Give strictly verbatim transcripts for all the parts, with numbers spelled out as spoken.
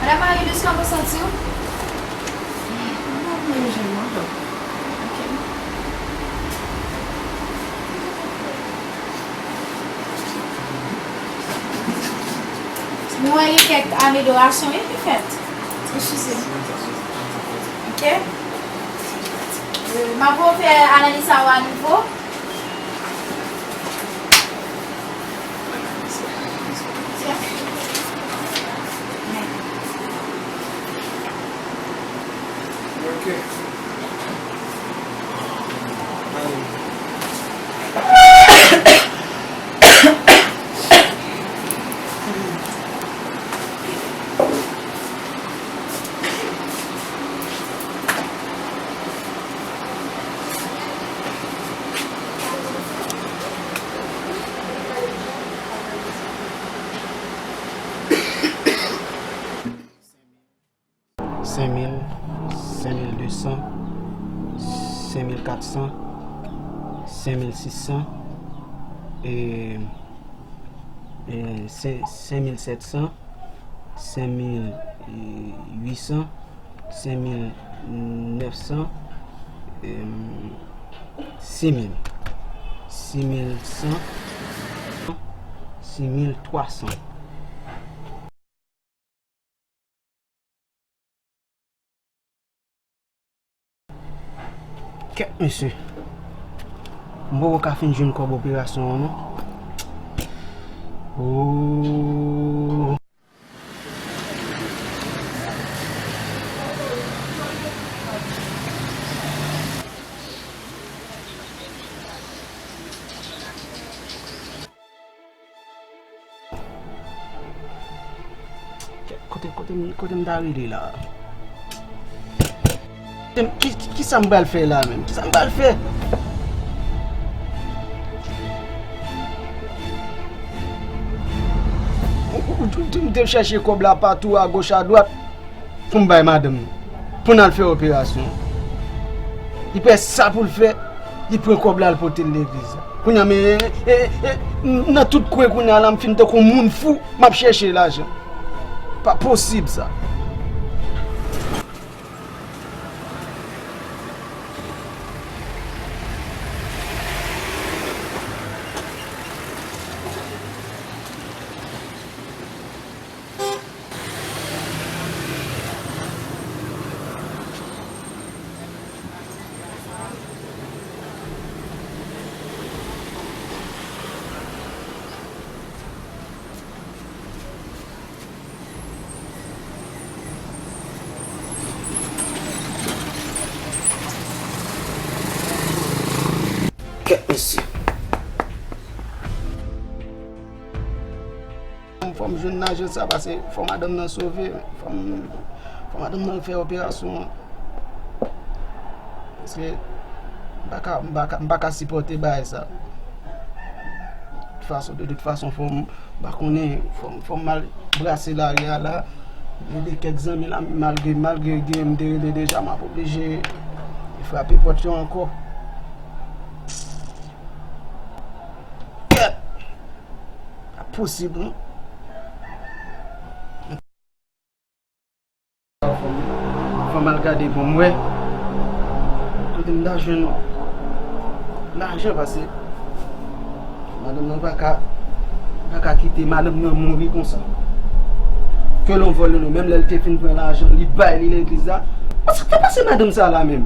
Lè Marie-Luce, kòman w santi w? Mwen, mwen, mwen, mwen, ok. Nou wè gen kèk amelyorasyon, wi, ki fèt. Eskize m. Ok. Euh, m ap refè analiz sa yo anouvo. Ok. Senk mil, senk mil de san, senk mil kat san, senk mil sis san, e, e, senk, senk mil sèt san, senk mil uit san, senk mil nèf san, e, sis mil, sis mil san, sis mil twa san. Kèt mesye. M poko ka fin jwenn kòb operasyon an non. Oh. Kote, kote m, kote m ta rele la? Ki, ki, kisa m pral fè la menm? Kisa m pral fè? Ou, ou, ou, ou, m te chèche kòb la patou, agoch, adwat. Pou m bay madanm nan, pou n al fè operasyon. Li pè sa pou l fè, li pran kòb la, l pote l legliz la. Kounye a, men, e, e, e, nan tout kwen kounye a la, m fin tankou moun fou, m ap chèche lajan. Pa posib sa. Kèt mesye. Fò m jwenn lajan sa, paske fò madanm nan sove, fò m, fò madanm nan fè operasyon an. Paske m pa ka, m pa ka, m pa ka sipòte bagay sa. De tout fason, de tout fason, fò m, m pa konnen, fò m, fò m al brase lari a la, rele kèk zanmi la, malgre, malgre gen m te rele deja, m ap oblije frape pòt yo ankò. Kèt! Pa posib, non. Fò m al gade pou m wè kote m ta jwenn lajan, paske madanm nan pa ka, pa ka kite madanm nan mouri konsa. Ke l on vòlè non, menm lè l te fin pran lajan, li bay li legliz la. Sa k ta pase madanm sa la menm?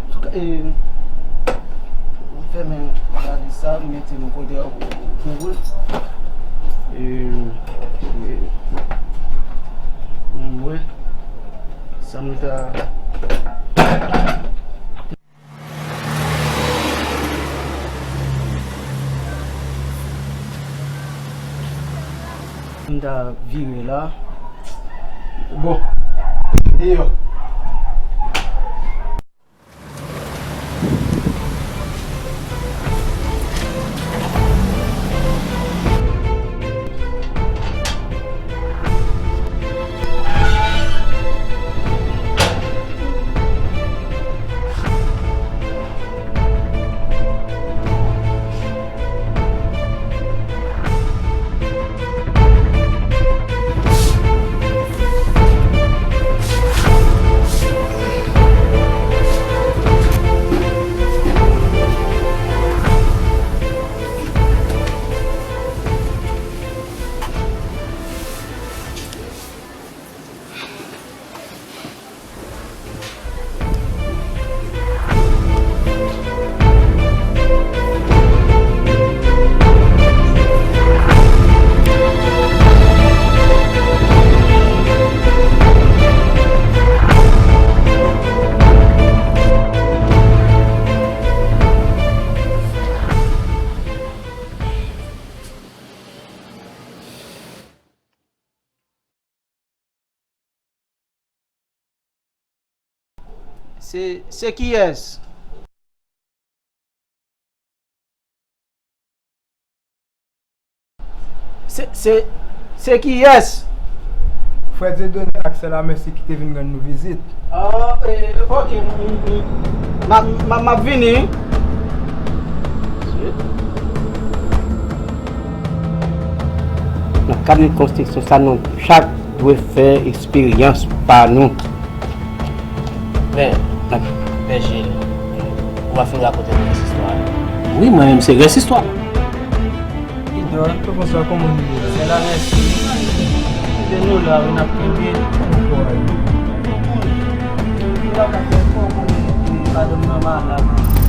Antouka, e, m fèmen valiz sa, m mete l yon kote pou, pou, pou, e, e, m wè sa m ta. M ta vire la. Bon. Deyò. Se, se kiyès? Se, se, se kiyès? Frè Dieudonné ak sè Lamèsi ki te vin rann nou vizit. Ah, eh, ok, m, m, m, m ap, m ap, m ap vini. Nan kad rekonstriksyon sa, nou chak dwe fè eksperyans pa nou. Men, Pè Jil, ou pa fin rakonte nou rès istwa a? Wi, mwen menm se rès istwa a. Kidon, kòman sa, kòman nou ye? Sè Lamèsi. Se nou la, wi, n ap kenbe. Ou pa ka fè kò, kòman madanm nan malad.